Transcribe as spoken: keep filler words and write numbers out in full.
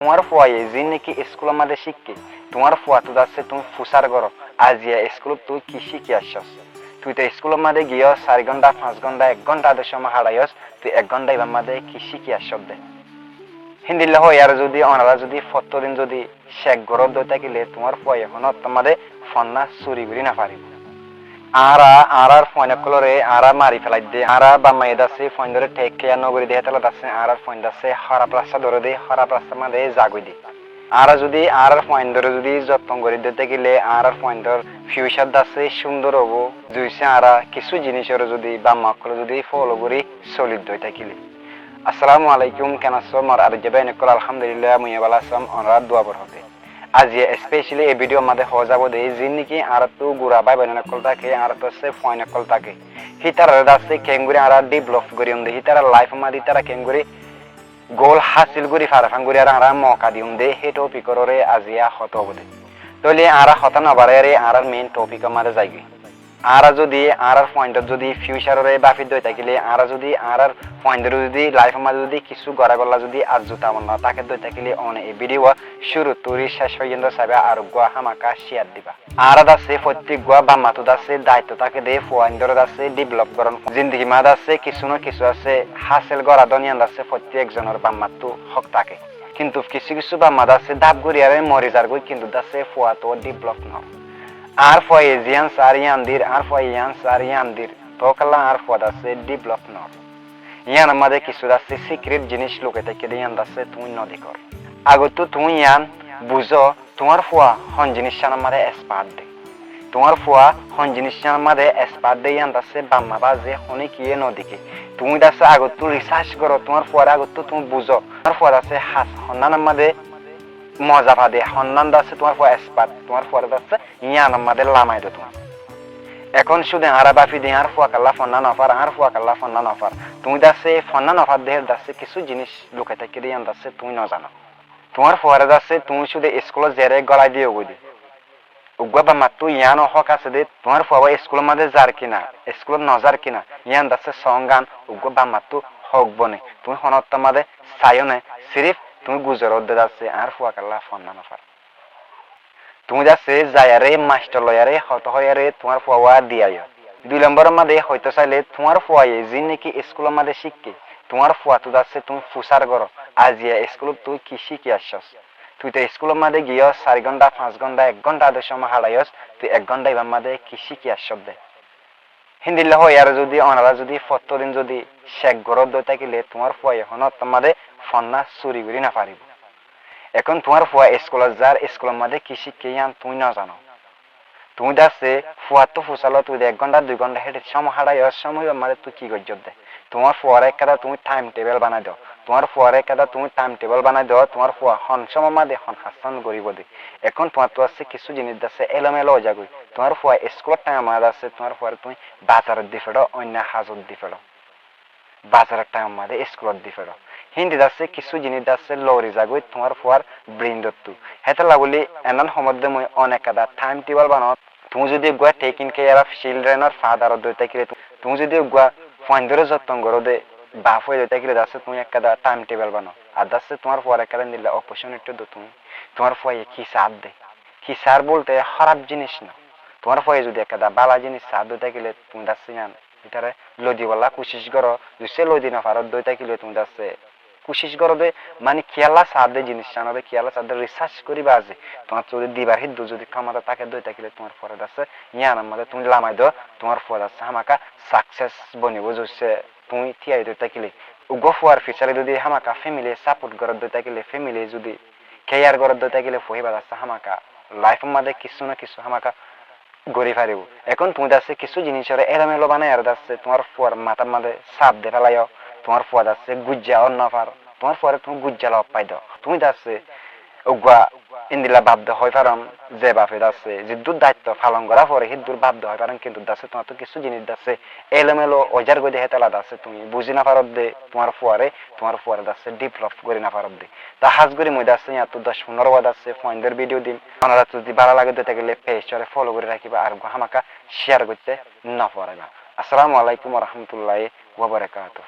Tuáñr fuaye ziín niki iskúlor máze cíkke, tuáñr fuattú dassé tuñí fusár goró, aziya iskúlottú ki cíki aiccós? Tui to iskúlor máze giyó sair gónta, fañs gónta, ek gónta de cómoi haçaiyós, tui ek gónta ibár máze ki cíki aiccós dé? Héndilla hoiyaré zudi onorá zudi fottó din zudi cek goródde ói tákile tuáñr fuaye honó ottór máze fonná suri gorí nofaribó. Añára añárár fuain ókkolóre añára mari felaidde, añára bafmaye dassé fuaindóre tek keya nogorí de, hétolla dassé añárár fuain dassé hóraf rasta dóre de, hóraf rastar máze zagói de. Añára zudi añárár fuaindóre zudi zotton gorídde ói tákile añárár fuaindór fiucar dassé cúndor óibo. Zuicé añára kissú jinícoré zudi bafma ókkolé zudi folo gorí solidde ói tákile. Assalamu alaikum, ken asó mor aroijja báin ókkol? Alhamdulillah, mui bála asóm, onorár dua borhote. Aziya especially e video máze hoó zaibo de, ziín niki añáráttu gura bái boin ókkol táke, añáráttu assé fuain ókkol táke, hítararé dassé keéngorí añára develop goríyum de, hítarar life máze hítara keéngorí goal hásil gorí fare, fán gorí ar añára moka diyum de, hé topic oré aziya hotá óibo de. Tóile añára hotá nobaráiyaré añárár main topic or máze zaigói. Añára zudi añárár fuaindór zudi future oré bafidde ói tákile, añára zudi añárár fuaindóre zudi life or máze zudi kissú gorábolla zudi arzu tamanna tákedde ói tákile, one e video cúruttu céc foijjonto saiba ar uggúa hámaka share diba. Añára dassé fottí uggúa bafmattú dassé daitto táke de fuaindóre dassé develop gorón, zindigi máze dassé kissú no kissú dassé hásil gorá dóniyan dassé fottí ekzonor bafmattú hók táke. Kintu kissú kissú bafma dassé daf goríyaré mori zargói, kintu dassé fuattú develop noór. Añár fuaye ziyán saár yían dir, añár fuaye yían saár yían dir, tóu kalla añár fua dassé develop noór. Yíanor máze kissú dassé secret jiníc lukai táikke de, yían dassé tuñí nodekór. Agottú tuñí yían buzó, tuáñr fua hon jiníc yíanor máze expert de. Tuáñr fua hon jiníc yíanor máze expert de, yían dassé bafma báze honíkiyé nodekí. Tuñí dassé agottú research goró, tuáñr fuaré agottú tuñí buzó. Tuáñr fua dassé has honnánor máze moza fade, honnán dassé tuáñr fua expert, tuáñr fuaré dassé yíanor máze lamai do tuñí. Ekón cúde añára báfi de, añár fua kalla fonná nofár, añár fua kalla fonná nofár. Tuñí dassé fonná nofár de, hér dassé kissú jiníc lukai táikke de, yían dassé tuñí nozano. Tuáñr fuaré dassé tuñí cúde iskúlot zeré gólai diyó goi de. Uggúa bafmattú yíano hók asé de, tuáñr fuawa iskúlor máze zar kina, iskúlot nozar kina, yían dassé soóngan uggúa bafmattú hók bone. Tuñí honó ottór máze saiyó né, sirif tuñí guzoródde dassé añár fua kalla fonná nofár. Tuñí dassé zaiyaré mastor loiyaré hotá hoiyaré tuáñr fuawa diyaiyó. Dui lombóror máze hoitó sailé, tuáñr fuaye ziín niki iskúlor máze cíkke, tuáñr fuattú dassé tuñí fusár goró, aziya iskúlottú ki cíki aiccós? Tui to iskúlor máze giyó sair gónta, fañs gónta, ek gónta de cómoi haçaiyós, tui ek gónta ibár máze ki cíki aiccós dé? Héndilla hoiyaré zudi onorá zudi fottó din zudi cek goródde ói tákile tuáñr fuaye honó ottór máze fonná suri gorí nofaribó. Ekón tuáñr fua iskúlot zar, iskúlor máze ki cíkke yían tuñí nozano. Tuñí dassé fuattú fusár loi tui de ek gónta dui gónta héçe cómoi haçaiyós, cómoi ibár máze tui ki goijjódde? Tuáñr fuaré ekkán tuñí time table banai do. Tuáñr fuaré ekkán tuñí time table banai do, tuáñr fua hon cómor máze hon hassán goríbo de. Ekón tuáñttú assé kissú jiníc dassé elomelo ói zagói. Tuáñr fua iskúlor thaimor máze dassé tuáñr fuaré tuñí bazarot di feçó, oinno hazot di feçó. Bazaror thaimor máze iskúlot di feçó. Híndi dassé kissú jiníc dassé lori zagói tuáñr fuar brainottú. Hétolla bóli enán homódde mui one ekkán time table banó. Tuñí zudi uggúa taking care of children or father ódde ói tákile, tuñí zudi uggúa fuaindóre zotton goródde baf ói tákile dassé tuñí ekkán time table banó. Ar dassé tuáñr fuaré ekkán endilla opportunity do tuñí. Tuáñr fuaye ki saádde? Ki saár bólte hóraf jiníc no. Tuáñr fuaye zudi ekkán bála jiníc saádde ói tákile tuñí dassé yían ítare loi dibolla kucíc goró. Zuicce loi di nofaródde ói tákile tuñí dassé kucíc goró de, mani kiyólla saádde jiníc yían de, kiyólla saádde research gorí baze. Tuáñr zudi dibar híddur zudi kémota táke de ói tákile tuáñr fuaré dassé yíanor máze tuñí lamai do, tuáñr fua dassé hámaka success bonibó. Zuicce tuñí tíyari de ói tákile, uggúa fuar fisale zudi hámaka family ye support goródde ói tákile, family ye zudi care goródde ói tákile, fua híba dassé hámaka life or máze kissú no kissú hámaka gorí faribó. Ekón tuñí dassé kissú jinícoré elomelo banaiyaré dassé tuáñr fuar matár máze saf de félaiyó, tuáñr fua dassé guijja ór nofar, tuáñr fuaré tuñí guijja loi fai do. Tuñí dassé uggúa endilla baf de hoói faron, ze bafe dassé ziddúr daitto falon gorá fore híddur baf de hoói faron, kintu dassé tuáñttú kissú jiníc dassé elomelo ói zargói de, hétolla dassé tuñí buzí nofaródde tuáñr fuaré, tuáñr fuaré dassé develop gorí nofaródde. Tá hás gorí mui dassé yíanttú doc fundóro wá dassé fuaindór video dim. Onoráttu zudi bála lage de ói tákile page ore follow gorí rakíba, ar uggúa hámaka share goitté noforáiba. Assalamu alaikum wa rahmatullahi wa barakatuhu.